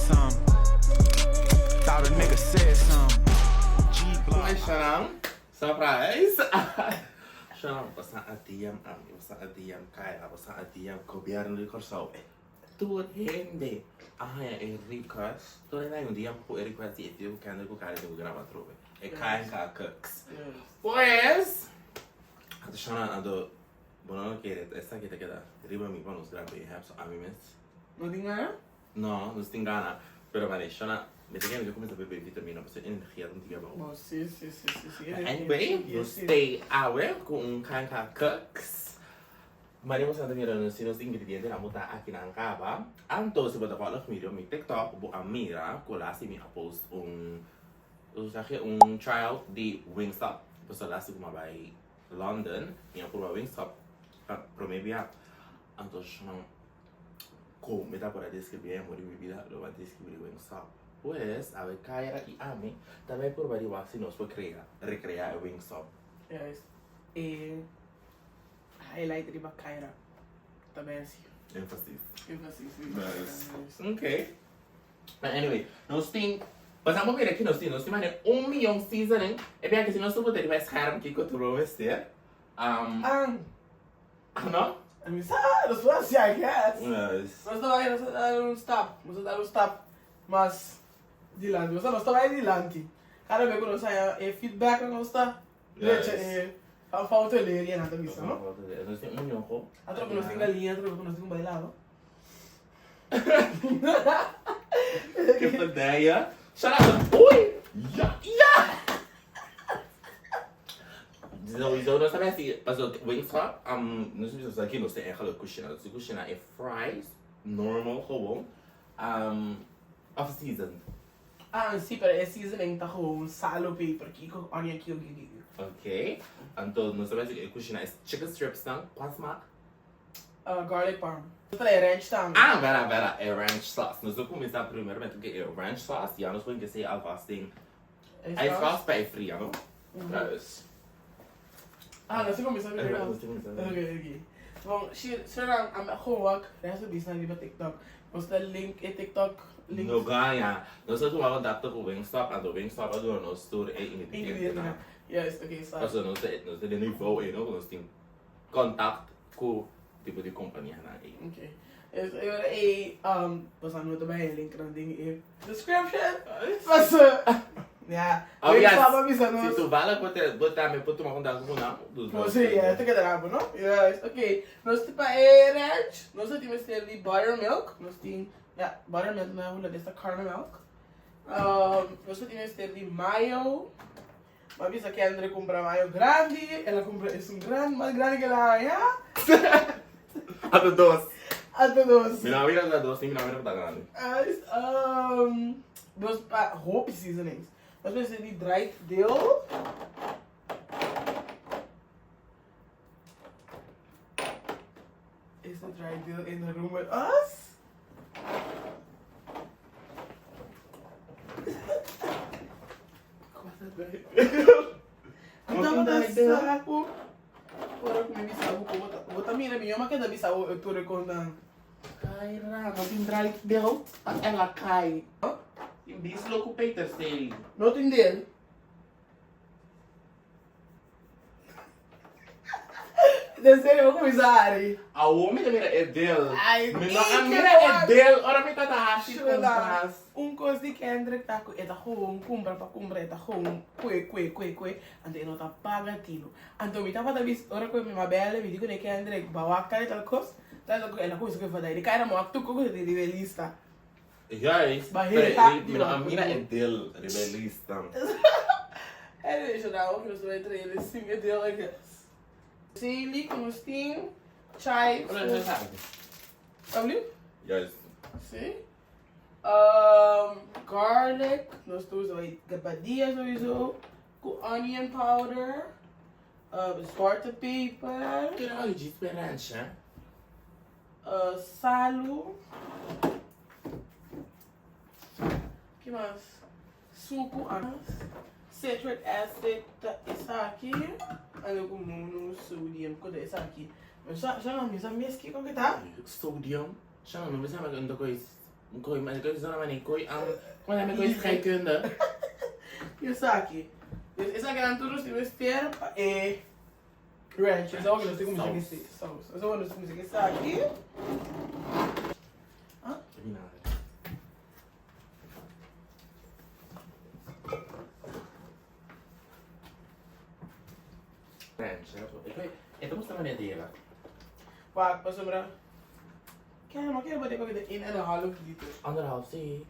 something. Thought a nigga said something. G block. Goeie Surprise! Shannon, boso a DM ami, boso a DM Kyla, boso a DM Gobierno di Kòrsou. Tur hende a haña e request, tur hende a haña un DM ku e request di e tio ku Kendrick ku Kyla tin ku graba atrobe. E KNK Cooks. Pues, anto Shannon anto bo no lo kere, esaki ta keda riba mi pa nos graba e hep, so ami mes. No tin gana? No, nos tin gana, pero mane Shona, mi ta kere mi ta cuminsa bebe vitamina pasobra e energia ta un tiki abao. Bo si, si, si, si, si. Anyway, nos stay awe cu un Kanka Cooks. Mane boso ta mira nos tin nos ingredientenan bo ta aki nan caba. Anto si bo ta follow mi riba mi TikTok bo a mira cu lasi mi a post un, un trial di Wingstop pasobra lasi cu mi a bay London mi a purba Wingstop pa prome bia. Anto Shona. Ku mi ta por a deskribí e amor di mi bida, lo a deskribí Wingstop. Pues, awe Kyra i ami ta bai purba di wak si nos por krea, rekreá e Wingstop. Juist. E highlight riba Kyra ta bai hasi. Énfasis. Énfasis riba Kyra. Nice. Ok. But anyway, nos tin, pasá bo mira ki nos tin, nos tin manera un miyon seasoning. E bia ke si nos tur bota riba e scherm kiko tur bo mester. Ang. No? Mi sa, nos por hasi I guess. Yes. Nos ta bai, nos ta dal un stap, nos ta dal un stap mas dilanti. Nos ta, nos ta bai dilanti. Kada bes ku nos haña e feedback nos ta drecha e fout e leer nan ta bisa, no? Nos tin un ñojo. Atrobe nos tin galiña, atrobe ku nos tin un bailado. Ke perdeye. Shut up. Uy! Ya! Ya! Sowieso nos ta hasi, paso Wingstop, um, nos bisa sa ki nos ta eigenlijk kushina. Nos ta kushina e fries, normal gewoon, um, of seasoned. Ah, si, pero e seasoning ta gewoon salo, peper, kiko, onion, kiko, kiko, kiko. Ok, anto nos ta hasi e kushina e chicken strips nan, kua smaak? Garlic parm. Nos ta e ranch tambe. Ah, vera, vera, e ranch sauce. Nos ta kuminsá primeramente ku e ranch sauce, ya nos por kese alvast den ijskast pa e fria, no? Dus. Ah, nos ta kuminsá primero. Nos ta kuminsá. Ok, ok. Bon, shi, sherang, ami a gewoon wak recipes nan riba TikTok. Nos ta link e TikTok link. No gaña. Nos a tuma kontakto ku Wingstop, anto Wingstop a duna nos tur e ingredientenan. Juist, ok, sa. Pasobra nos ta, nos ta den nivo ei, no? Ku nos tin contact cu tipo di companianan ey. Ok. Es e ora ey um boso a nota bay e linknan den e description. Paso ya. Oh yes. Wingstop a bisa nos. Si toevallig bo te bo tambe por tuma contacto cu nan. Dus Bo si, ya ta keda rabo no? Yes. Ok. Nos tin pa e ranch, nos a tin mester di buttermilk. Nos tin ya buttermilk na hulandes ta karnemelk. Um nos a tin mester di mayo. M'a bisa Kendrick kumpra mayo grandi, el a kumpra esun grandi, mas grandi ke el a haña. Ata dos. Ata dos. Mi no a mira ku ta dos ni mi no a mira ku ta grandi. Nos pa hopi seasonings. Nos mester di dried dill. Is the dried dill in the room with us? Tabata Ora ku mi bisa bo ku bo ta mira mi yoma keda bisa bo e tur e kosnan. Kaira, no tin draai beeld pa el a kai. Tin bislo ku peterselie. No tin deel. Den serio bo kuminsá hari. Awor mi ta mira e del. Ay, Mi no a mira e del ora mi tata haci compras. Un cos di Kendrick ta cu e ta gewoon cumpra pa cumpra, e ta gewoon cue cue cue cue, anto e no ta paga tino. Anto mi tabata bisa ora cu mi mabel mi di cune Kendrick ba wak tal y tal cos, tal y tal cos, el a cuminsa cu e fada y di caida mi wak tur cos cu ta tin riba e lista. Juist, Ba pero hera mi no a mira e del riba e lista. Anyway, so now nos ta bay trae e sin e del I guess. Sili cu nos tin, chives. Ora nos a haci. Abli? Juist. Si. Garlic, nos ta usa gabadia sowieso, cu onion powder, zwarte peper. Kere oi djis pe ranch hè? Salu. Ki mas? Suku anas. Citric acid ta esaki. Algo cu monosodium cu ta esaki. Sa, sa, mi sa mes kico ki ta? Sodium? Sa, no mi sa mes unda cu es. Koi, ma koi zona mane koi am, kon name koi scheikunde. Esaki. Dus esakinan tur nos tin mester pa e ranch. Esa hopi nos tin kuminsá ku esei. Saus. Esa hopi nos tin kuminsá ku esaki. Ah? Ranch. E ta gusta manera di yega. Wak, pasobra. Kere, ma kere bo den papia een en een half liter. Anderhalf, si.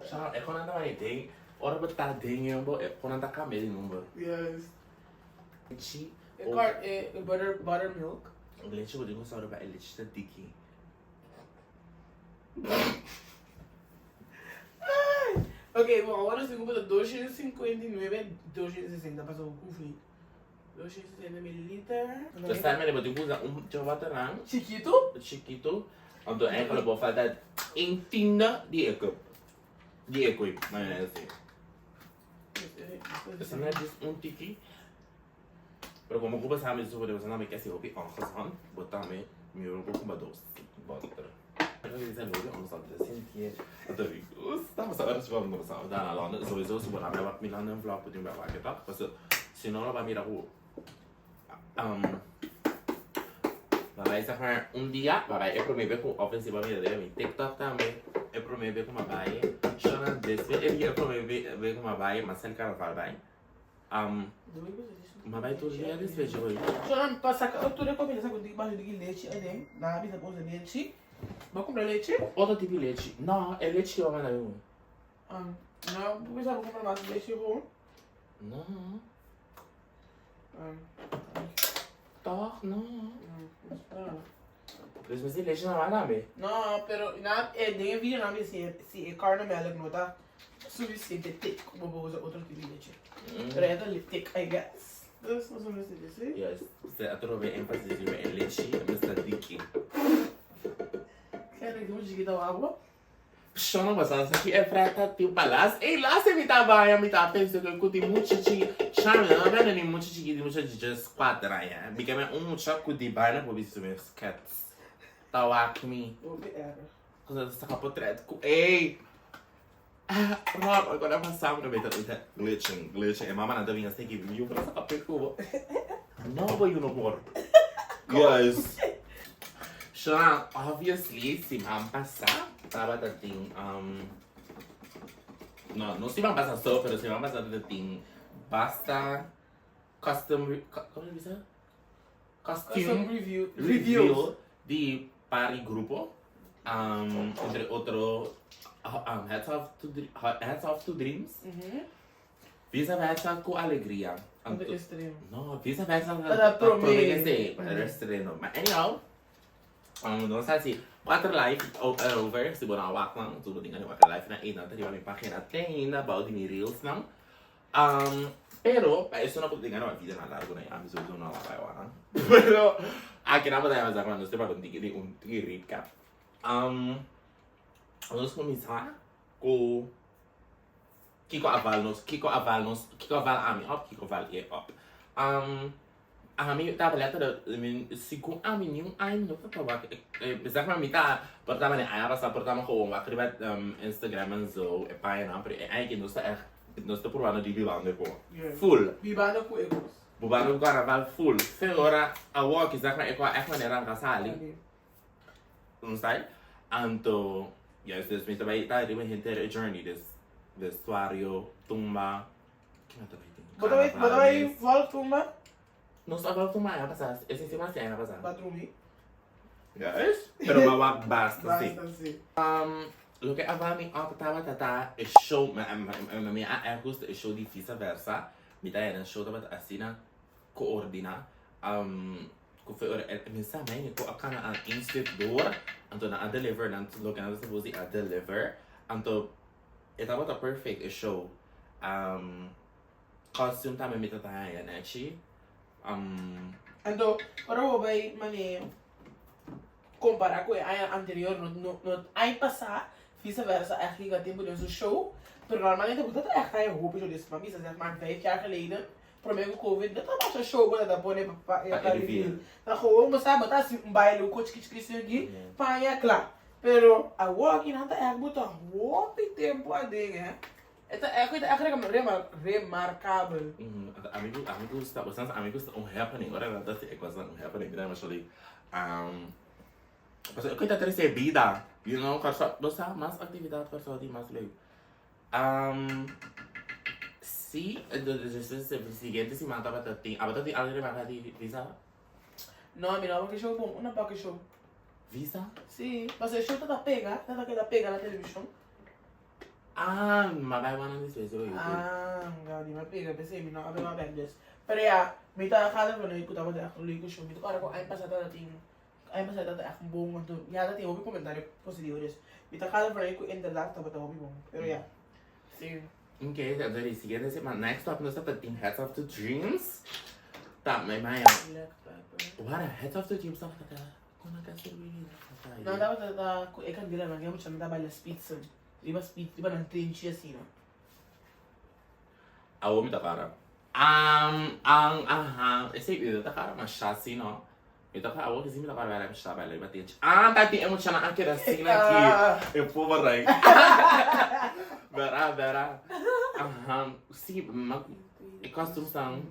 Sa, e kon anda mani den, ora bo ta den yon bo, e kon anda kambia di number. Yes. Lechi. E kort, e butter, buttermilk. Lechi bo tin ku sòru pa e lechi ta diki. Ok, bon, awor nos tin ku pone 259, 260, pasobra ku kufri. 260 mililiter. Dus ta mene bo tin ku usa un chobatanan. Chikitu? Chikitu. Anto eigenlijk bo falta een tiende di e cup. Di e koe, manera di si. Dus net dus un tiki. Pero como ku bo sa mi su bo sa mi ke si hopi ongezond, bo tambe mihor bo kuma dos boter. Pero mi sa hopi ongezond, te sinti anto mi gusta, pasobra ora si bo sa na London, sowieso si bo na bai wak mi London vlog bo tin bai wak e tok, pasobra si no lo bai mira ku Ba bai zeg maar un dia, ba bai e prome be ku ofensivo a mira den mi TikTok tambe, e prome be ku m'a bai, Shona des be e dia e prome be ku m'a bai, m'a sali carnaval bai. M'a bai tur dia despues dje hoy. Shona pa saka tur e comida sa ku tin bashi di lechi aden, nan a bisa pa usa lechi, bo a kumpra lechi? Otro tipo di lechi, no e lechi ke bo a manda mi hoy. No, bo bisa bo kumpra mas lechi ho? No. Toch no. Dus mi si lechi normal tambe. No, pero na e den e video nan bisa si si e karnemelk no ta suficiente thick bo por usa otro tipo di lechi. Pero e ta thick I guess. Dus nos a mester di si. Yes, se atrobe énfasis riba e lechi a mester diki. Kere ki mucha chikita wak. Shona basa sa ki e freta tin palas. Ey laatste mi ta baña mi ta pensa ku ku tin mucha chi Shana mi no bende ni mucha chikiti mucha di just kuater aña. Mi ke men un mucha ku di baña por bisti su mes skirts. Ta wak mi. Hopi erg. Ku ta saka potret ku ey. Rob agora pasa mi ta ta glitching glitching e mamanan ta bin a seki mi yu por a saka pek ku bo. No bo yu no por. Yes. Shona obviously siman pasa tabata tin um no no siman pasa so pero siman pasa tabata tin basta custom como se bisa? Custom Costume review review reviews. di pari grupo um entre otro um hats off to hats off to dreams. Vice versa cu alegria. Anto estreno. No, vice versa Ta ta prome. prome ke se, pa e estreno. Ma anyhow, nos a haci cuater live over, si bo no a wak nan, si bo tin gana di wak e live nan, eynan ta riba mi pagina te ainda bao di mi reels nan. Pero, pa esun ku tin gana wak videonan largo nan, ami sowieso no a wak bai wak nan. Pero, aki nan bo ta yama sa nos ta papia un tiki di un tiki recap. Nos cuminsa cu. Kiko a val nos, kiko a val nos, kiko a val ami op, kiko val e op. Ami ta letterlijk, I mean, segun ami niun aña mi no ta wak, zeg maar mi ta, por ta manera aña pasa por ta mi gewoon wak riba Instagram en zo, e pañanan, pero e aña aki nos ta echt, nos ta probando di bibando e ko, full. Bibando ku e kos. Bibando ku karnaval full. Fe ora awor ki zeg maar e ko a echt manera nan ta sali. Un style. Anto, juist dus mi ta bai ta riba henter e journey, dus vestuario, tumba, ki mi ta bai tin? Bo ta bai, bo ta bai volg tumba? Nos a volg tumba aña pasá, e sin siman si aña pasá. Ba drumi? Juist, pero ba wak basta si. Basta si. Loke a val mi op tabata ta e show, mi a erg gusta e show di Visa Versa, mi ta hera e show tabata asina coordina. Ku fe ora e mester a mei ku a kana a een stuk door, anto nan a deliver nan loke nan ta suppose di a deliver, anto e tabata perfect e show. Costume tambe mi ta ta haña nechi. Anto ora bo bai mane compara ku e aña anterior no no no aña pasa vice versa eigenlijk a tempo den su show, pero normalmente bo ta ta echt haña hopi show des, mi a bisa zeg maar vijf jaar geleden. Prome ku covid no ta basha show bo ta ta pone pa Pa pa e reveal. reveal. Ta gewoon bo sa bo ta hasi un baile un ko chiki chiki sigui paña kla. Pero awor aki nan ta ègt bo ta hopi tempu aden hè. E ta ègt e ta ègt remarkabel. Ami ami gusta bo sa ami gusta un happening ora nan ta hasi e kosnan un happening mi ta masha leuk. Pasobra e kos ta trese bida you know Kòrsou bo sa mas aktividat Kòrsou tin mas leuk. Si, entonces siguiente siman tabata tin, abo ta tin algo remarca di visa? No, mi no a wak e show bon, una wak e show. Visa? Si, pasobra e show ta ta pega, ta ta keda pega na televishon. Ah, mi a bai wak nan despues riba YouTube. Ah, ya, di mi a pega, p'esei mi no a bai wak bek des. Pero ya, mi ta gana van ku tabata echt un leuke show. Mi ta kòrda ku aña pasá tabata tin Aña pasá tabata ègt bon anto ya ta tin hopi komentario positivo dus mi ta kada por ahí ku inderdat tabata hopi bon pero ya si. Ok, anto di siguiente semana next up nos ta tin Hats Off to Dreams ta mi maya Black pepper. Wara Hats Off to Dreams tabata kon nan ta sirbi Nan tabata ta ku e kandela nan ke muchanan ta baila spitsen riba spit riba nan tenchi asina. Awor mi ta para. Am ang aha esei video ta kara masha si no. Mi ta awor ki si mi ta para bela misha bela riba tenchi. Ah ta tin e muchanan a keda asina aki. E pober rei. Bera bera. Aha si ma e costumes nan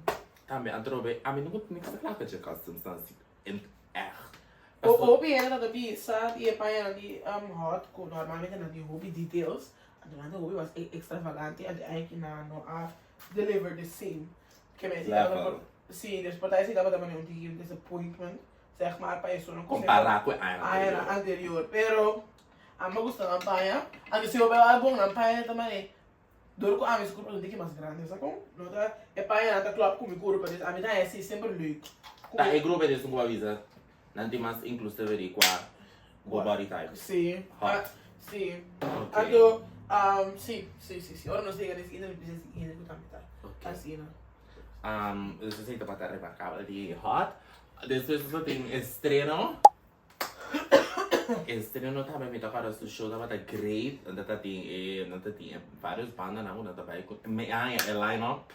tambe atrobe ami no niks ta klaga dje costumes nan si in echt. Hopi hende ta ta bisa di e pañanan di hot ku normalmente nan tin hopi details anto nan ta hopi mas extravagante anto e aki nan no a deliver the same ke men si tabata por si des por ta esei tabata manera un tiki disappointment zeg maar pa esun ku Kompara ku e añanan anterior anterior pero ami a gusta nan paña anto si bo bai wak bon nan paña ta manera Dor ku ami su kurpa ta un tiki mas grandi, sa kon? No ta e pañanan ta klòp ku mi kurpa, dus ami ta haña si semper leuk. Ku Ta e grupo di esun ku a bisa nan tin mas inclusive di kua bo body type. Si, Hot. si. Ok. Anto, si, si, si, si. Ora nos yega na e siguiente, mi bisa e siguiente ku tambe ta Ok. asina. Dus esei tabata remarkabel di Hot. Despues nos a tin estreno. Estreno tambe mi ta kòrda su show tabata great. Nan ta tin e nan ta tin e varios bandanan ku nan ta bai ku mi a haña e line up.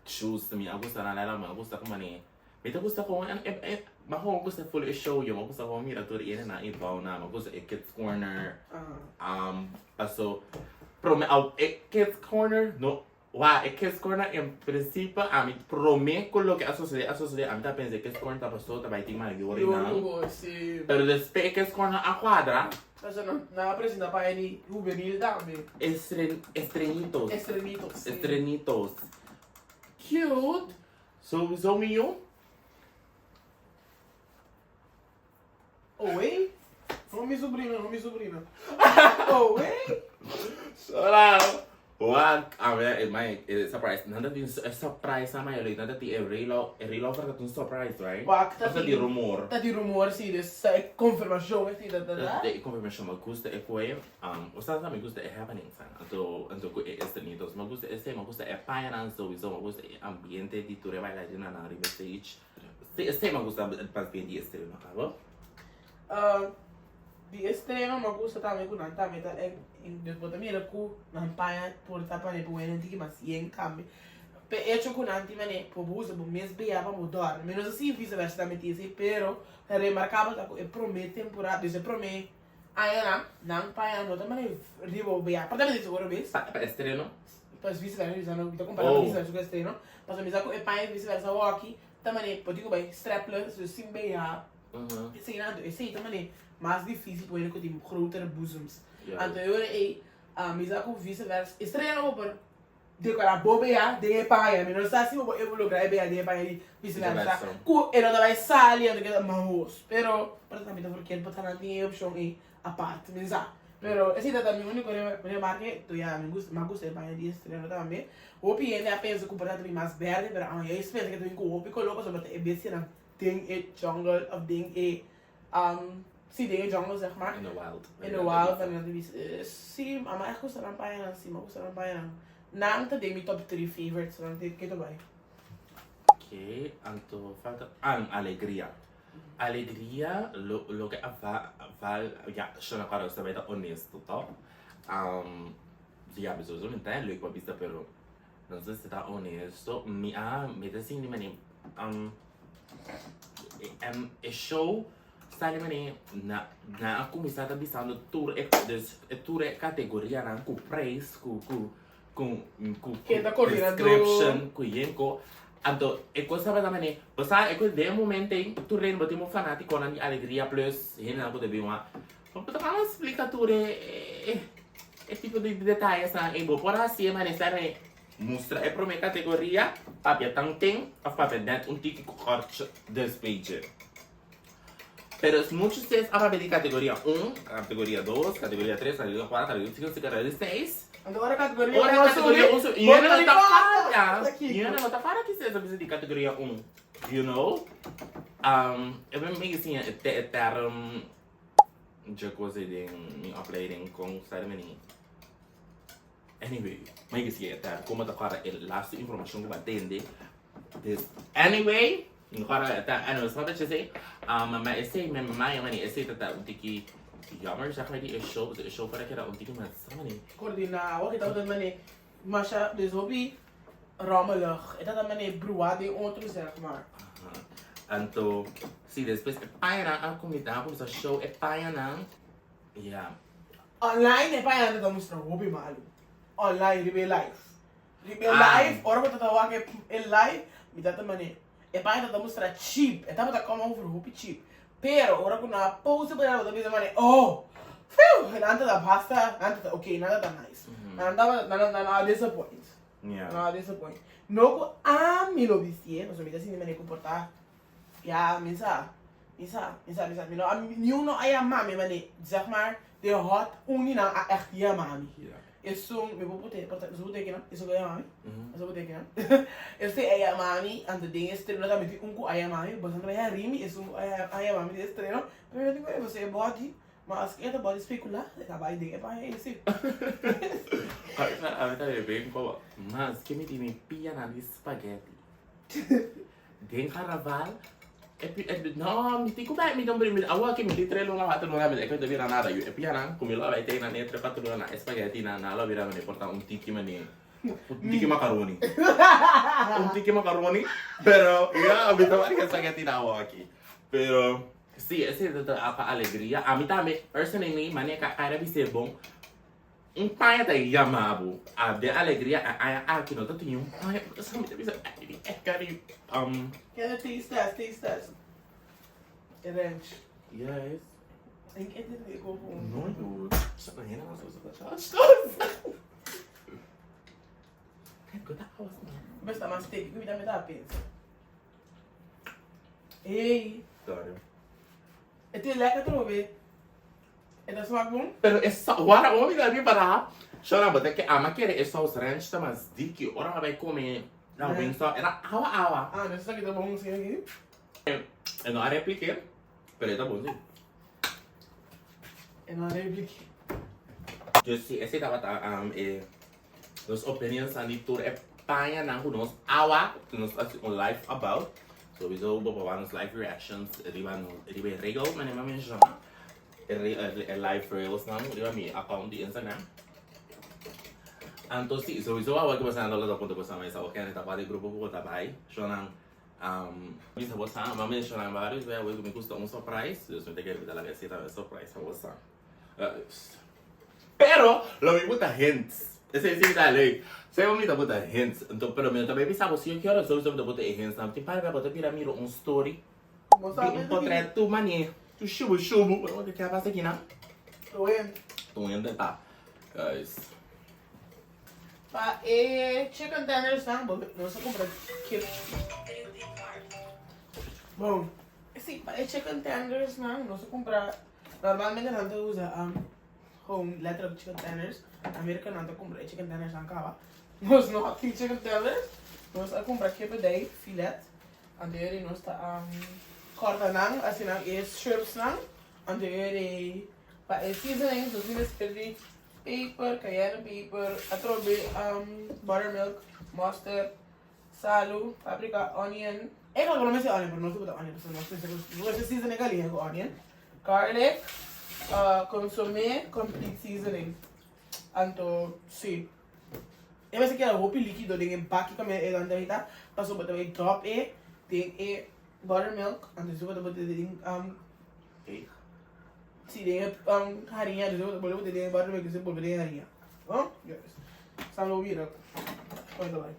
Shoes mi a gusta nan line up mi a gusta ku mane mi ta gusta kon e e mi a gusta full e show yo mi a gusta kon mira tur e hendenan e bounan mi a gusta e kids corner paso prome e kids corner no Wak, e keskornan en prinsipio ami prome ku loke a sosode a sosode ami ta pensa e keskornan ta paso ta bai tin mayornan Yo, si. pero despues e keskornan a kuadra. Paso nan nan a presenta pa eni hubenil tambe. Estren estrenitos. Estrenitos, si. Estrenitos. Cute. So so mi yu. Owey? No mi sobrina, no mi sobrina. Owey? Hola. Wak, a ver, e mai, e surprise. Nan ta tin e surprise na mai, nan ta tin e relo, e relo ta un surprise, right? Wak, ta tin rumor. Ta tin rumor, si, dus sa e confirmacion e si, ta ta ta. E confirmacion, mi gusta e koe, o sa mi gusta e happenings, anto, anto ku e estrenitos, mi gusta esei, mi gusta e pañanan sowieso, mi gusta e ambiente di tur e bailarinanan riba stage. Si esei mi gusta pas bien di estreno, abo? Di estreno mi gusta tambe ku nan tambe ta dus bo ta mira ku nan paña por ta pone pa wende un tiki mas yen tambe. P'e echo ku nan tin manera por bo usa bo mes bia pa bo dòrmi. Mi no sa si vice versa tambe tin esei pero ta remarkabel ta ku e promé temporada dus e promé añanan nan paña no ta manera riba bo bia. Por tambe tin seguro bes. Pa estreno? Pa vice versa mi bisa no mi ta kompara ku vice versa ku estreno pasobra mi sa ku e paña vice versa awor ta manera bo tin ku bai strapless dus sin bia. Esei nan anto esei ta manera mas dificil pa hende ku tin grotere boezems. Anto e ora ei mi sa ku vice versa estreno bo por dekora bo bea den e paña mi no sa si bo por logra e bea den e paña di vice versa ku e no ta bai sali anto keda mahos pero por ta mi ta verkeerd por ta nan tin e opcion ei apart mi sa pero esei ta mi unico remarke to ya mi gusta mi a gusta e paña di estreno tambe hopi hende a pensa ku por ta ta mas berde pero a mayoria pensa ku ta bin ku hopi color pasobra ta e bestianan Den e jungle of den e um si den e jungle zeg maar. In the wild. In the wild dan nan ta bisa si ama echt gusta nan pañanan si mi a gusta nan pañanan. Nan ta den mi top tri favorites nan te ke ta bai. Oké, anto falta ah alegria. Alegria lo loke a va val ya shona kòrda nos ta bai ta honesto to. Um ya mi sowieso mi ta leuk pa bisa pero. Nos mester ta honesto, mi a mi ta sinti mane um e show sali mane na nan a kuminsá ta bisando tur e dus tur e kategorianan ku prijs ku ku ku ku Ken ta koordinadó. description ku yenko anto e kos tabata mane bo sa e kos den e momento ei tur rende bo tin bo fanatikonan di Alegria Plus hendenan ku ta bin wak Bo ta kaba splika tur e e tipo di detayesnan ei. Bo por hasié manera esei manera mustra e promé kategoria, papia tanten òf papia nèt un tiki kòrt despeche. Pero muchu ses a papia di kategoria un, kategoria dos, kategoria tres, kategoria kuater, kategoria sinku, kategoria seis. Anto ora kategoria un Ora a kategoria subi, un subi, bo yende ta no di ta kòrta. para. Ta kiko? Yende no ta para kisas a bisa di kategoria un, you know. E mi siña e term. Dje kos ei den mi opleiding kon sa di meni. Anyway, mi ke sigue eta komo ta kòrda e laatste informashon ku bo a tende. Dus anyway, mi kòrda eta anyway snap wat je zei? Ma esei mi maya mani esei ta ta un tiki jammer zeg maar di e show, pasobra e show por a keda un tiki mas sa mani. Koordiná, wak e tabata mane masha dus hopi rommelig. E tabata mane bruá den otro zeg maar. Aha. Anto, si despues e pañanan a cuminsa, a cuminsa show e pañanan, ya. Online e pañanan ta mustra hopi malu. Online riba e live. Riba e Ah. live, ora bo ta ta wak e live, mi ta ta mane, e paña ta ta mustra cheap. E tabata come over hopi cheap. Pero ora cu nan a post e paña bo ta bisa mane, oh, phew, nan ta ta basta, nan ta ta ok, nan ta ta nice. Nan tabata, nan nan a disappoint. Yeah. Nan a disappoint. No cu ami lo bistié, pasobra mi ta sinti mane cu por ta, ya, mi sa, mi sa, mi sa, mi sa, mi no a, niun no a yama mi mane, zeg maar, de hot un di nan a echt yama mi. Yeah. Esun, mi por put'é, por ta, mi sa put'é kinan? Esun cu a yama mi? Mi sa put'é kinan? Esei a yama mi, anto den e estreno tambe tin un cu a yama mi, boso a traha rimi, esun cu a yama mi den e estreno, pero mi no tin cu e body. Ma as e ta body speculá, e ta bai den e paña ei si. Ahorita, ahorita mi ven como, mas ke mi tin mi pianan di spaghetti. Den carnaval, e pi, e, no, mi tin ku bai, mi don mi, awor aki mi tin tres luna, cuatro luna, mi e ta bira nada, yu. E pianan ku mi lo a bai te nan e tres, cuatro luna na e spaghetti nan, nan lo bira mane por ta un tiki mane, un tiki macaroni. Un tiki macaroni, pero ya, mi ta bai ku e spaghetti nan awor aki. Pero. Sí, esei ta ta pa alegria. Ami tambe, personally, mane ka kara bis'é bon, un paña ta yama bo. A den alegria e aña aki no ta tin un paña. Sa mi ta bisa, ay, e kari, um. Kende taste test, taste test. E ranch. Yes. En ke te di ko bon. No, yo. Sa na hena mas usa ta chas. Kijk, go ta awas na. Besta mas steak, mi tambe ta pensa. Hey. Sorry. E tin lekker trobe. E ta smaak bon? Pero e saus, wara omi ta riba Shona, bo ta ke ama kere e saus ranch ta mas diki. Ora mi bai come na Wingstop, era awa awa. Ah, nos esaki ta bon si aki. E no a replique, pero e ta bon si. E no a replique. Dus si, esei tabata e Nos opinions nan di tur e pañanan ku nos awa ku nos hasi un live about. Sowieso bo por wak nos live reactions riba nos riba e regel manera mi a menshoná. E e live reels nan riba mi account di Instagram. Anto si sowieso awa ku boso nan lo ta puntra boso mes awa kende ta parti grupo ku bo ta bai. Shownan bisa bo sa mi a menshoná varios bes awe ku mi gusta un surprise dus mi ta kere mi ta laga esei tambe surprise pa bo sa. Pero lo mi buta hints. Esei si mi ta leuk. Esei mi ta buta hints. Anto pero mi no ta bay bisa bo si yo kier sowieso mi ta buta e hints nan. Tin par bia bo ta bira mira un story di un potret tu mane tu shubu shubu. Bo ta kier pasa kinan? Tu hende ta. Guys. Pa e chicken tenders nan bo nos a cumpra kip. Bon. Si pa e chicken tenders nan nos a cumpra. Normalmente nan ta usa gewoon letterlijk chicken tenders. Amerika nan ta kumpra e chicken tenders nan kaba. Nos no tin chicken tenders. Nos a kumpra kippendij filet. Anto yori nos ta korta nan asina e strips nan. Anto yori pa e seasonings nos tin mester di peper, cayenne peper, atrobe buttermilk, mustard. Salu, paprika, onion. E no no mester onion pero nos ta pone onion pasobra nos mester nos mester season e galiña ku onion. Garlic, consome, complete seasoning. Anto si. E mester keda hopi likido den e baki kaminda e nan ta pasobra bo ta bai drop e den e buttermilk anto despues bo ta bota den Deeg. Si den e hariña despues bo ta bolbe bota den e buttermilk despues bolbe den e hariña. Bon? Yes. Sa lo bira kon ta bai.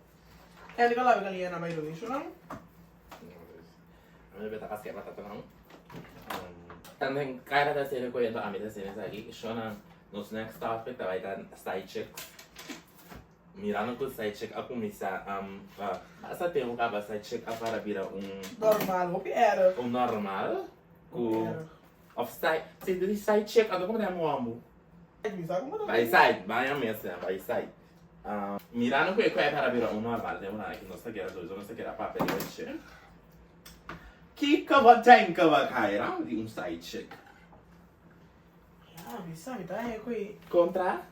Hende ka labi kaliña nan bai donation nan. Ami ta kaskea batatanan. Tambe Kyra ta haciendo cuento, ami ta haciendo esaki. Shona, nos next topic ta bai ta side chicks. Mirando cu side chick a cuminsa um, basta tempo caba side chick a para bira un... Normal, hopi erg. Un normal. Cu, of side, si di side chick, anto como ta yama hombo? Bai side, bai a mesa, bai side. Mirando cu e cu a para bira un normal, den un aki nos ta keda sowieso nos ta keda papia riba dje. Kiko bo denka bo Kyra di un side chick? Ya, mi sa, mi ta haña cu e. Contra?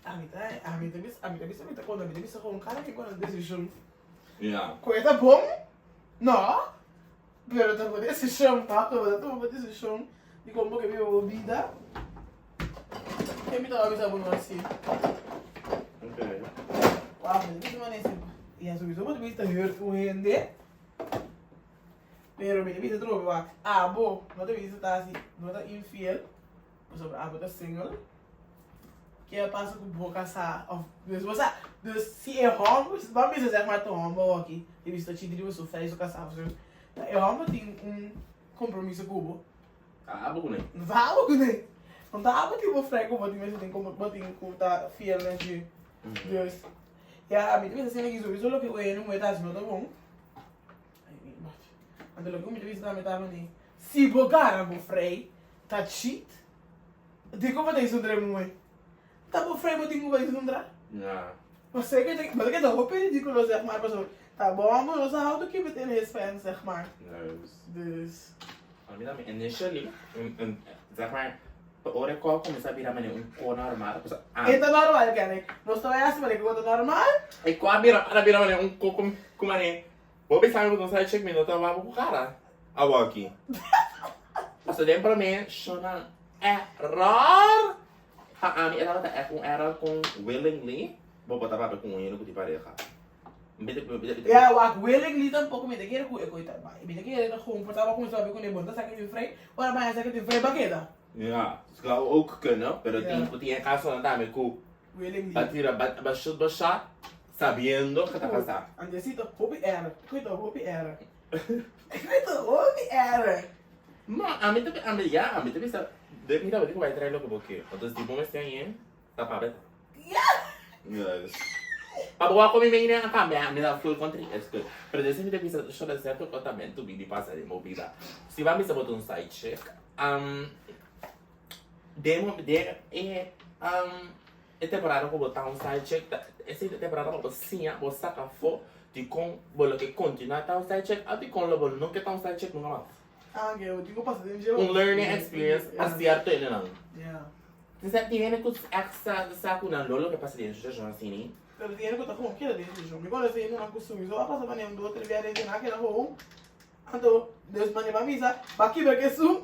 Ami ta, ami ta bisa, ami ta bisa mi ta contra, mi ta bisa con cada quien con nan decision. Ya. Cu e ta bon? No, pero ta bo decision, pa bo ta tuma bo decision di con bo ke biba bo bida. Ke mi ta bisa bo no haci. Okay. Wak, mi ta bisa manera si, ya sowieso bo ta bisa ta hurt un hende. Pero mi ta bisa trobe wak, abo no ta bisa ta hasi, no ta infiel, pasobra abo ta single. Ke a pasa ku bo kasá òf dus bo sa, dus si e hòmber, ban bisa zeg maar ta un hòmber awor-aki, e bisa ta chiti riba su frei su kasá òf su, ta e hòmber tin un kompromiso ku bo. Ta abo kuné. No ta abo kuné. No ta abo tin bo frei ku bo tin mester tin bo tin ku ta fiel na dje. Dus, ya mi ta bisa asina ki sowieso loke ku hende muhé ta hasi no ta bon. Anto loke ku mi ta bisa tambe ta mane, si bo gara bo frei ta cheat, dikon bo ta isundra e muhé? Ta bo frei bo tin ku bai isundra? Ya. Pasobra ke ta keda hopi ridikulo zeg maar, pasobra ta bo homber no sa how to keep it in his pants zeg maar. Juist. Dus. Ami tambe initially, zeg maar, pa ora e kò kuminsá bira manera un kò normal, pasobra ami. E ta normal kende, nos ta bai hasi manera ku ta normal. E kò a bira, a bira manera un kò ku manera. Bo bisa mi ku no sa check mi no ta wak ku kara awoki. Pasobra den prome shona error pa ami e tabata echt un error kon willingly bo por ta papia ku un hende ku tin pareha. Ya wak willingly tampoco mi ta kere ku e koe ta bai. Mi ta kere ta gewoon por tabata kuminsa papia kune bo no ta sa ke tin frei ora mañana sa ke tin frei ba keda. Ya, zou ook kunnen, pero tin ku tin e kasonan tambe ku Willingly. Ba tira ba ba shoot bo shot sabiendo ke ta pasa. Andresito hopi error. Koe ta hopi error. Koe ta hopi error. No, ami ta ami ya, ami ta bisa de mira bo tin ku bai trae loke bo ke. Entonces di bo mester añe ta pa beta. Ya. Yes. Pa bo wak mi mene a kambia mi ta full kontra es good. Pero desi mi ta bisa short a cierto kos tambe tu bini pasa den bo bida. Si bo a bisa bo ta un side chick, Den den e e temporada ku bo ta un side chick ta esei ta e temporada ku bo siña bo saka afó dikon bo lo ke kontinuá ta un side chick òf dikon lo bo no ke ta un side chick nunka mas. Ah oke, bo tin ku pasa den dje. Un learning experience pa sierto hendenan. Tin sa tin hende ku ègt sa sa ku nan lo loke pasa den situashon asini. Pero tin hende ku ta gewoon keda den situashon. Mi konosé hendenan ku sumiso a pasa pa nan un dos tres bia den nan a keda gewoon. Anto Deus manda pa bisa, Ba kibra ke esun,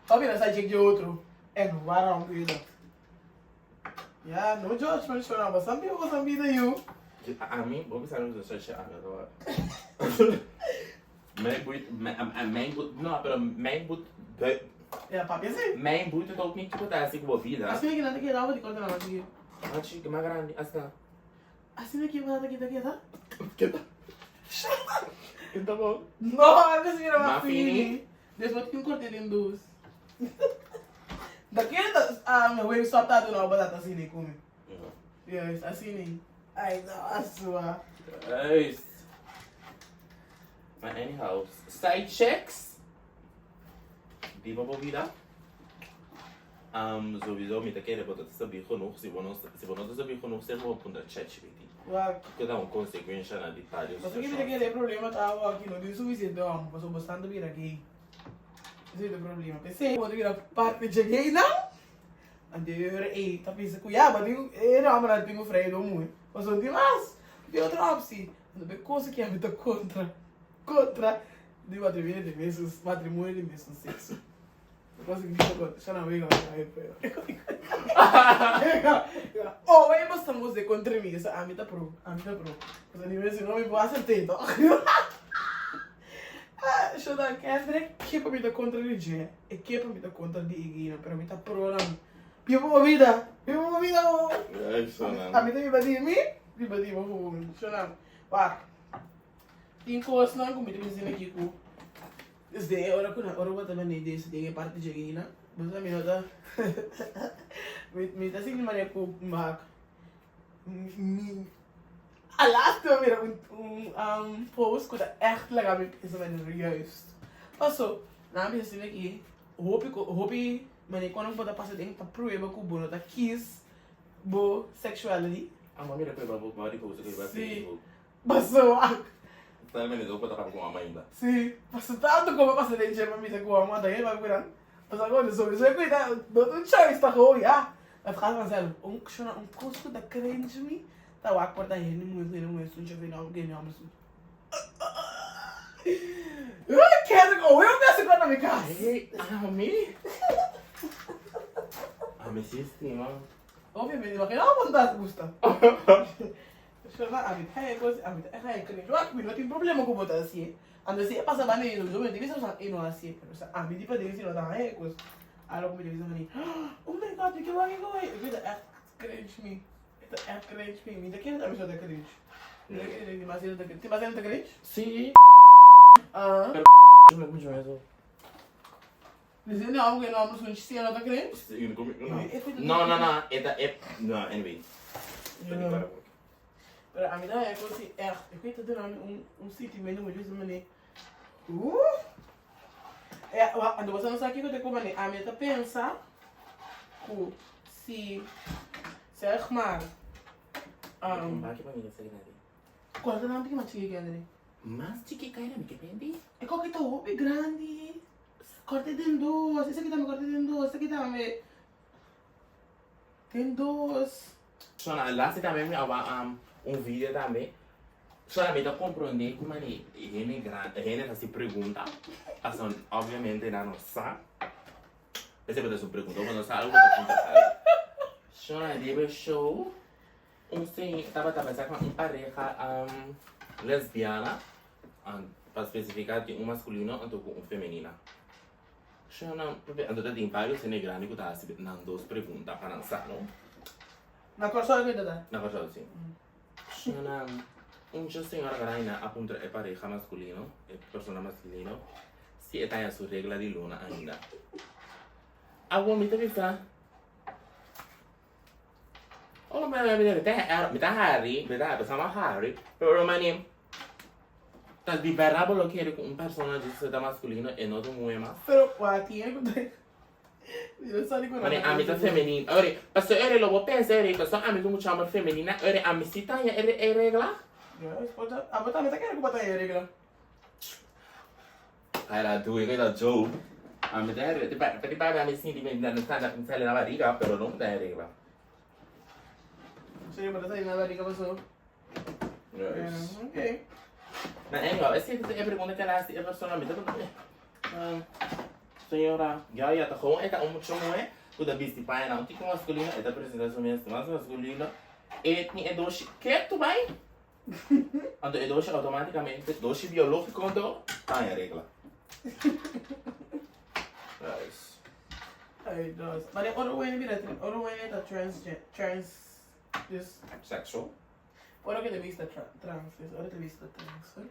pa bira sa djek dje otro. En waarom doe je dat? Ja, no judgment shona, bo san biba bo san bida yu. Ami, bo bisa mi so shasha ami ora. Mijn boeit, mijn boeit, no, pero mijn boeit, Ja, papia si. Mijn boeit het ook niet kiko ta hasi ku bo vida. Asina ki nan ta keda, bo di konta nan mas chikito. Mas chikito, mas grandi, asina. Asina ki bo ta kita keda? Keda. Keda bo. No, antes mira mas fini. Des bo tin corte den dos. Da kere ta ah wave stop ta duna bo batata asina e come. Juist, asina. Ay, no, asua. Juist. Maar anyhow, side chicks. Biba bo vida. Um, sowieso mi ta kere bo ta sabi genoeg. Si bo no, si bo no ta sabi genoeg, ser bo puntra ChatGPT. Wak. Ku ta un konsekuensha na di varios Pasobra mi ta kere e problema ta awo aki no tin sufisiente hòmber pasobra bo stan ta bira gay. Esei ta e problema. P'esei bo ta bira parte dje gaynan, anto e ora ei ta bisa ku ya bo tin e hòmbernan tin ku frei lo muhé. Pasobra no tin mas, no tin otro opsi. Anto bo e kosa ki ami ta kontra, kontra di matrimonio di mesun, matrimonio di mesun sekso. Oh, e basta mos de contra mi, so ami ta pro, ami ta pro. Pasobra ni mester no mi por acept'e toch. Ah, Shona Kendrick, ke pa mi ta contra di dje, e ke pa mi ta contra di e gaynan, pero mi ta pro nan. Biba bo bida, biba bo bida bo. Ami ta biba di mi, biba di bo gewoon. Shona, wak, tin kosnan ku mi ta bisa aki ku Desde e ora ku nan ora bo ta bini des den e parti dje gina, bo sa mi no ta mi mi ta sinti manera ku mak mi a laatste mi mira un un post ku ta ègt laga mi pensa manera juist. Paso nan a bisa asina ki hopi ko hopi manera ku nan por ta pasa den ta prueba ku bo no ta kies bo sexuality. Amo a mira prueba bo body post ku riba Facebook. Paso wak. Ta mene do pa ta papia ku mama ainda. Si, paso tanto como pasa den dje pa misa ku mama ta hei papia ku nan. Paso awo sowieso e cuida no ta un choice ta gewoon ya. Het gaat vanzelf. Un shona un cos cu ta cringe mi ta wak por ta hende muhe ku hende muhe sunchi of hende homber ku hende homber sunchi. Kende ku owe un bes ku na mi cas. Hey, ami. Ami si stima. Obviamente, ma keda bo ta gusta. Shona, ami ta haña kos, ami ta haña cringe. Wak, mi no tin problema ku bo ta hasié. Anto si e pasa banda di nos, mi ta bisa boso e no hasié. Pero sa ami di paden si no ta haña e kos. Alo ku mi ta bisa mani, Oh my God, mi ke wak e kos. E ta ègt cringe mi. E ta ègt cringe mi. Mi ta kere ta mi so ta cringe. Mi ta kere tin mas hende ta cringe. Tin mas hende ta cringe? Si. Ah. Pero mi mucho mes. Dice no, porque no, pues un chiste no ta cringe. Sí, no, no, no, e ta e, no, anyway. Pero ami ta haña cos di echt, ik weet dat ami un un sentimiento mucho bisa mane, uh, ja, anto boso no sa kiko ta ku mane, ami ta pensa ku si, zeg maar, um, Cual ta nan tin mas chiki Kendry? Mas chiki kaira mi ke pendi. E koki ta hopi grandi. Corte den dos. Esaki tambe corte den dos. Esaki tambe den dos. Shona, laatste tambe mi a wak un video tambe. Shona, mi ta comprende cu mane hende grandi, hende ta haci pregunta, pasobra obviamente nan no sa. Esei bo ta haci un pregunta, bo no sa algo bo ta puntra algo. Shona, riba e show. Un señor tabata basa ku un pareha lesbiana, pa spesifiká tin un maskulino anto ku un femenina. Shona, anto ta tin varios hende grandi ku ta hasi nan dos pregunta pa nan sa, no? Na Kòrsou ku e ta ta? Na Kòrsou, si. Shona, un dje señora grandi a puntra e pareha maskulino, e persona maskulino, si e ta haña su regla di luna ainda. Awor mi ta bisa. Oh, mi mi ta mi ta hari, mi ta sama hari, pero mani ta di berdad bo lo kere ku un persona djis ta maskulino e no ta muhe mas? Pero wak tiene ku ta Yo sali ku Mani ami ta femenino, ore paso ere lo bo pensa ere paso ami ta un mucha homber femenina ore ami si ta haña e regla. Yes, bo ta abo tambe ta kere ku bo ta haña e regla. Era dui que ta joke. Ami ta regla. Ti pa ti ami sinti mi na na sali na barriga, pero no ta regla. Sí, pero sali na barriga paso. Yes. Okay. Na anyhow, ese e pregunta que la hace e persona mi ta um, señora, ya ya ta gewoon e ta un mucho muhe ku ta bisti paña na un tiki masculino, e ta presenta su mes mas masculino. E tin e doshi ketu bai. Anto e doshi automaticamente, doshi biologico anto, ta en regla. Nice. Ay, dos. Maar de oro wene bira, oro wene ta trans, trans, dus. Sexual. Oro que te vista tra, trans, dus oro te vista trans.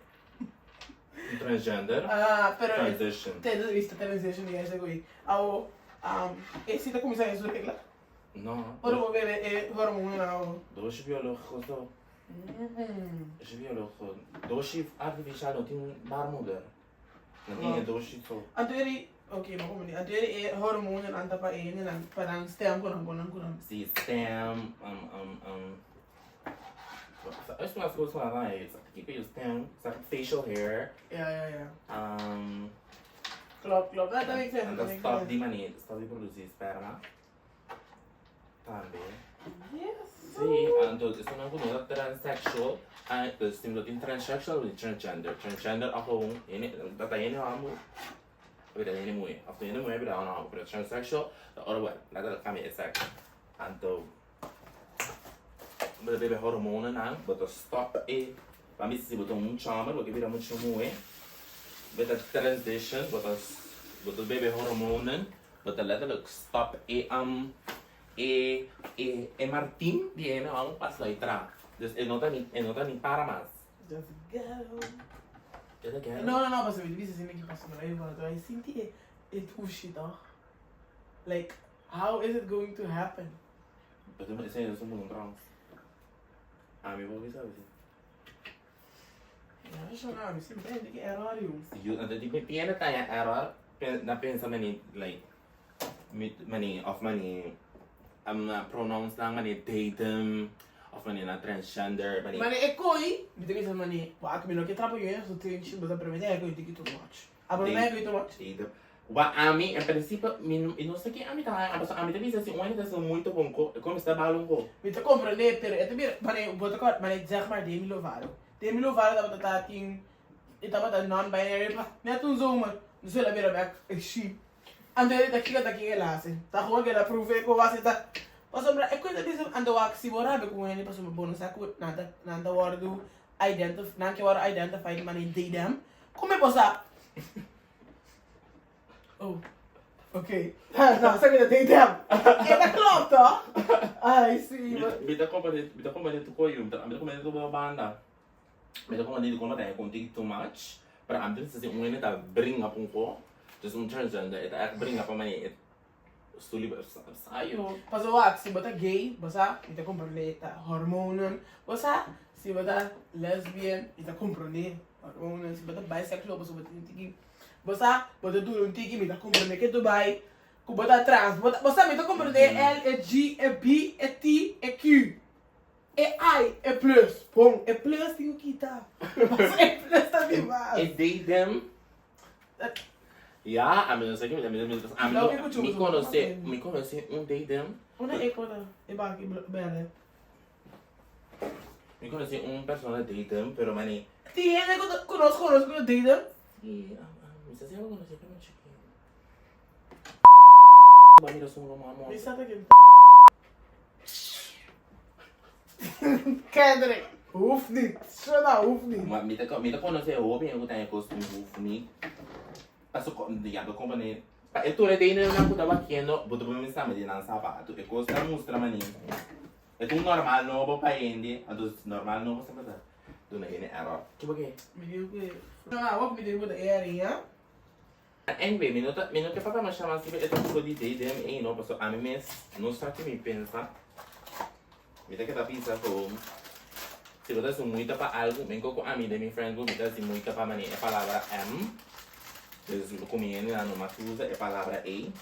Transgender. Ah, pero. Transition. Te vista transition, ya ese güey. Awo, um, e si ta comienza en su regla. No. Ora bo bebe e hormoonnan awo. Doshi biológico so. Doshi biológico. Doshi artificial no tin baarmoeder. No tin e doshi so. Anto eri, ok, bo comprende. Anto eri e hormoonnan ta pa e hendenan, pa nan stem ku nan ku nan ku nan. Si, stem, um, um, um. Esaki mas kos ku nan ta haña. Kiko yo stem, sa facial hair. Ya, ya, ya. Um. Klopt, klopt. Dat make sense. Nan ta stop di manera, stop di produci sperma. Tambe. Yes. Sí, anto esnan ku no ta transsexual, ah, dus tin lo tin transsexual i transgender. Transgender a gewoon hende, ta ta hende homber. A bira hende muhé òf hende muhé a bira un hòmber pero transsexual ta ora bo letterlijk kambia e seks. Anto bo ta bebe hormonanan bo ta stòp e pa mi si bo ta un mucha hòmber bo ke bira mucha muhé bo ta transition bo ta bo ta bebe hormonan bo ta letterlijk stòp e e e e martin di hende hòmber pa sluit tra dus e no ta ni e no ta ni para mas. Just ghetto. E ta ghetto. No no no pasobra mi ta bisa asina ki pasobra mi bo ta sinti e e dushi toch like how is it going to happen. Pasobra esei no ta un trans. Ami por bisa si. Ya shona mi sin pensa ki error yu. Yu anto di mi piende ta ya error na pensa mani like mi mani of mani pronouns nan mani they them of mani na transgender mani. Mani e koi mi ta bisa mani wak mi no ke trapa yu en su tenchi bo ta pero mi ta e koi tiki too much. Abo no ta e koi too much? They them. Wa ami en principio mi no sa ken ami ta haña pasobra ami ta bisa si un hende ta haciendo muito bon ko e cuminsa bala un ko. Mi ta comprende pero e ta bira mane bo ta kòrda mane zeg maar Demi Lovato. Demi Lovato tabata ta tin e tabata non binary pa net un zomer dus el a bira bek e she. Anto e ta kiko ta kin el hasi ta gewoon keda prove ku wak si ta pasobra e kuenta bisa anto wak si bo rabia ku un hende pasobra bo no sa ku nan ta nan ta wòrdu identif nan ke wòrdu identified mane they them kome bo sa. Oh, oké. Nou, zeg je dat deed hem. En dat klopt, toch? Ai, sí. Mi ta komprende, mi ta komprende tu koyo, mi ta komprende tu bo banda. Mi ta komprende di kon ta kon tiki too much, pero ami ta bisa si un hende ta bringa pa un ko, dus un transgender e ta echt bringa pa mane e su liber, sa yo. Paso wak, si bo ta gay, bo sa, mi ta komprende ta hormonen. Bo sa, si bo ta lesbian, mi ta komprende hormonen. Si bo ta bisexual, pasobra bo tin tiki. Bo sa, bo ta dura un tiki, mi ta comprende ke tu bai, ku bo ta trans. Bo ta, bo sa, mi ta comprende e L, e G, e B, e T, e Q, e I, e plus. Bon, e plus tin ku kita. Pasobra e plus ta di mas. E they, them. Ya, ami no sa ki mi ta, mi mi ami no, mi konosé, mi konosé un they, them. Una e kota, e baki bèrdè. Mi conoce un persona they them, pero mani. Tin hende cu ta cu nos conoce cu ta they them? Si, mi sa si abo conoce pero mi chiki. Bo mira su mama amor. Mi sa ta ken. Kendrick, hoeft niet. Shona, hoeft niet. Ma mi ta mi ta conoce hopi hende cu ta e cos hoeft niet. Paso ya bo compone pa e tur e deinan cu ta wakiendo bo ta por mester di nan sapato e cos ta mustra mani. E ta un normal nobo pa hende, anto normal nobo semper ta duna hende error. Ki bo ke? Mi diu ke no awa ku mi tin ku ta e harinha. Anyway, mi no ta, mi no ke papia masha mas riba e tópiko di they them ei no, pasobra ami mes no sa ki mi pensa. Mi ta keda bisa ku si bo ta hasi muita pa algu, mi ku ami den mi friend group mi ta hasi muita pa manera e palabra em, dus ku mi hendenan no mas usa e palabra ei,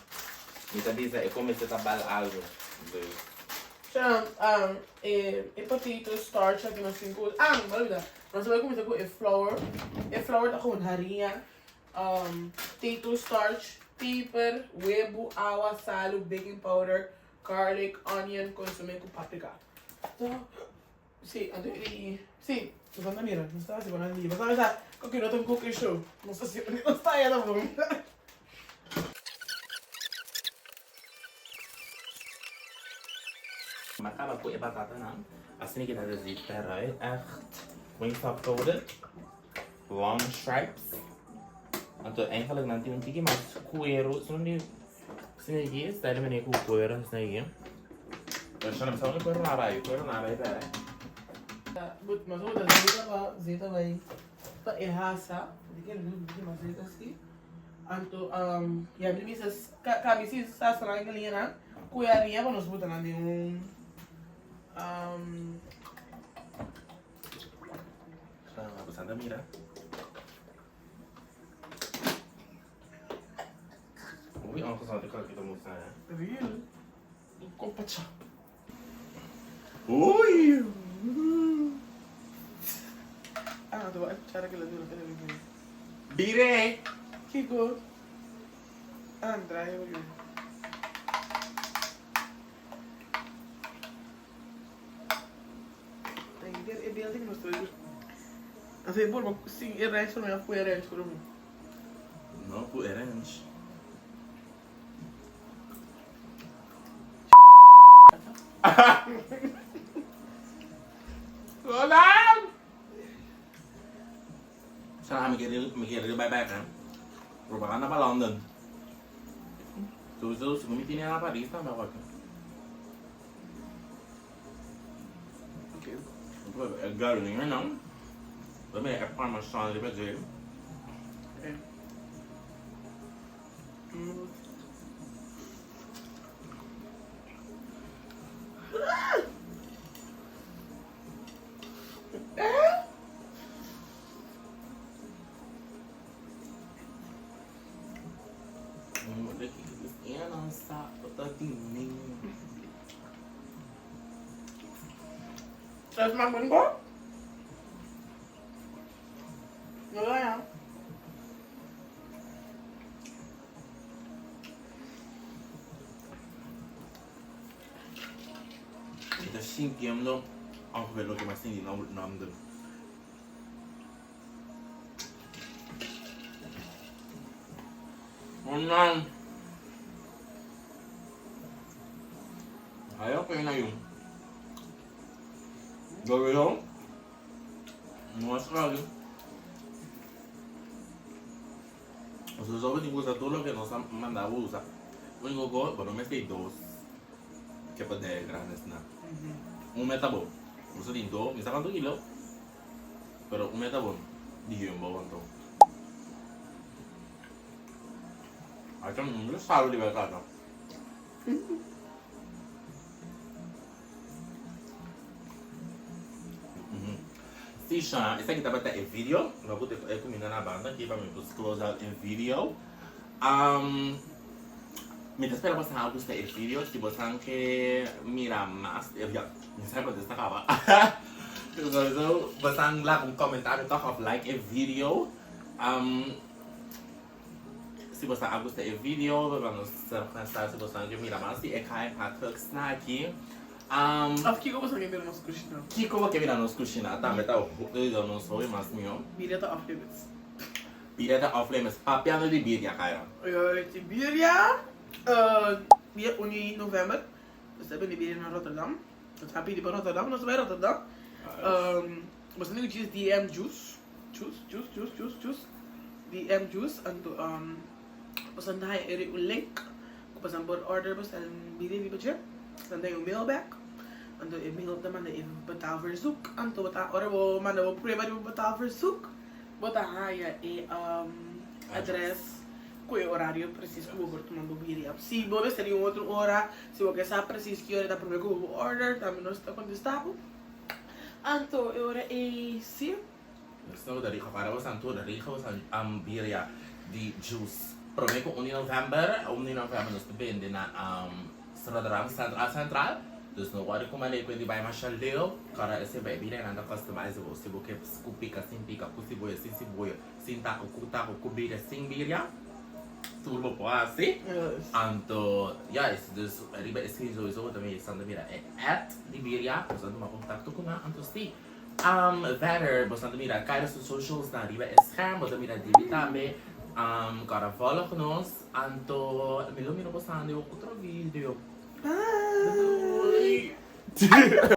mi ta bisa e komester ta bal algu, dus. Sha, e e potato starch aki nos tin ku usa, ah, bo a olbida, nos a bai kuminsa ku e flour, e flour ta gewoon harinha, potato starch, peper, webu, awa, salu, baking powder, garlic, onion, consome ku paprika. So, si, anto i, si, nos anda mira, nos ta hasi bo nan di, bo sabi sa, koki no ta un cooking show, nos ta hasi, nos ta haya ta bon. Ma kaba ku e batatanan, asina ki ta desi eruit, echt, wingstop coded, long stripes, anto eigenlijk nan tin un tiki mas kueru, son di Asina aki, sta di manera ku kuero asina aki. Pero shana mi sa unda kuero nan bai, kuero nan bai pere. But mas ota zeta pa zeta bai pa e hasa, di ke mi di mas zeta si. Anto um ya mi bisa ka mi si sa sra galinha nan ku e harinha pa nos buta nan den un um Santa mira. Hopi ongezond e kòki ta mustra hè. Real. Kopacha. Oei! Ah, tu vai cuchara que la dura que debe Bire! Kiko. Andra, eu vi. E beeld ik moest terug. Als ik voor sin e reis voor mij of voor reis voor me. No, ku e ranch. Hola! Sa mi kere mi kere bai bek eh. Propaganda pa London. Sowieso si mi tine na Paris tambe awor. Okay. E garlic no. Dame e parmesan riba dje. Okay. Mm. Sa smak bon ko? Wala ya. Mi ta sintiendo ongeveer loke mi a sinti na London. Oh no. Ay okay na yun. Sowieso. No es raro. Sowieso bo tin ku usa tur loke nos a manda bo usa. Único ko bo no mester e dos kepadei grandes na. Un meta bo. Bo sa tin dos, mi sa cuanto kilo. Pero un meta bon di Jumbo anto. Acha mi no sabi di berdad no. Si sha, esaki tabata e video. Mi a put e cuminda na banda aki pa mi por close out e video. Um, mi ta spera boso a gusta e video. Si boso ke mira mas, ya, mi sa contesta caba. Sowieso, boso laga un comentario toch of like e video. Um, Si boso a gusta e video, laga nos sa si boso ke mira mas di e KMH Cooks na aki. Um, Of kiko boso ke mira nos kushina? Kiko bo ke mira nos kushina? Tambe ta yuda nos hopi mas mihó. Birria ta off limits. Birria ta off limits. Papiando di birria, Kyra. Di birria, dia un di november nos ta bende birria na Rotterdam. Nos a pidi pa Rotterdam, nos ta bai Rotterdam. Boso tin ku djis DM Juice. Juice, juice, juice, juice, juice. DM juice anto um boso ta haya eri un link ku boso por order boso bini riba dje. Nan ta un mail back. Anto e mail ta manda e betaalverzoek. Anto bo ta ora bo manda bo prueba di bo betaalverzoek bo ta haya e um adres ku e orario precies ku bo por tuma bo biri. Si bo mester di un otro ora, si bo ke sa precies ki ora ta prome ku bo por order tambe nos ta kontesta bo. Anto e ora ei si. Nos ta usa rico para bosan tur rico bosan am birria di juice prome cu un di november un di november nos ta bende na Rotterdam Centraal Centraal dus no worry cu mane cu di bay masha leu ora esey bay birria nan ta customizable si bo ke cu pica sin pica cu siboyo sin siboyo sin taco cu taco cu birria sin birria tur bo por haci anto juist dus riba esey sowieso bo ta mira esnan ta mira e ad di birria bosan tuma contacto cu nan anto si. Verder, boso ta mira Kyra su socials nan riba e scherm, bo ta mira Dibi tambe. Kòrda volg nos, anto mi lo mira boso den otro video. Bye! Doei!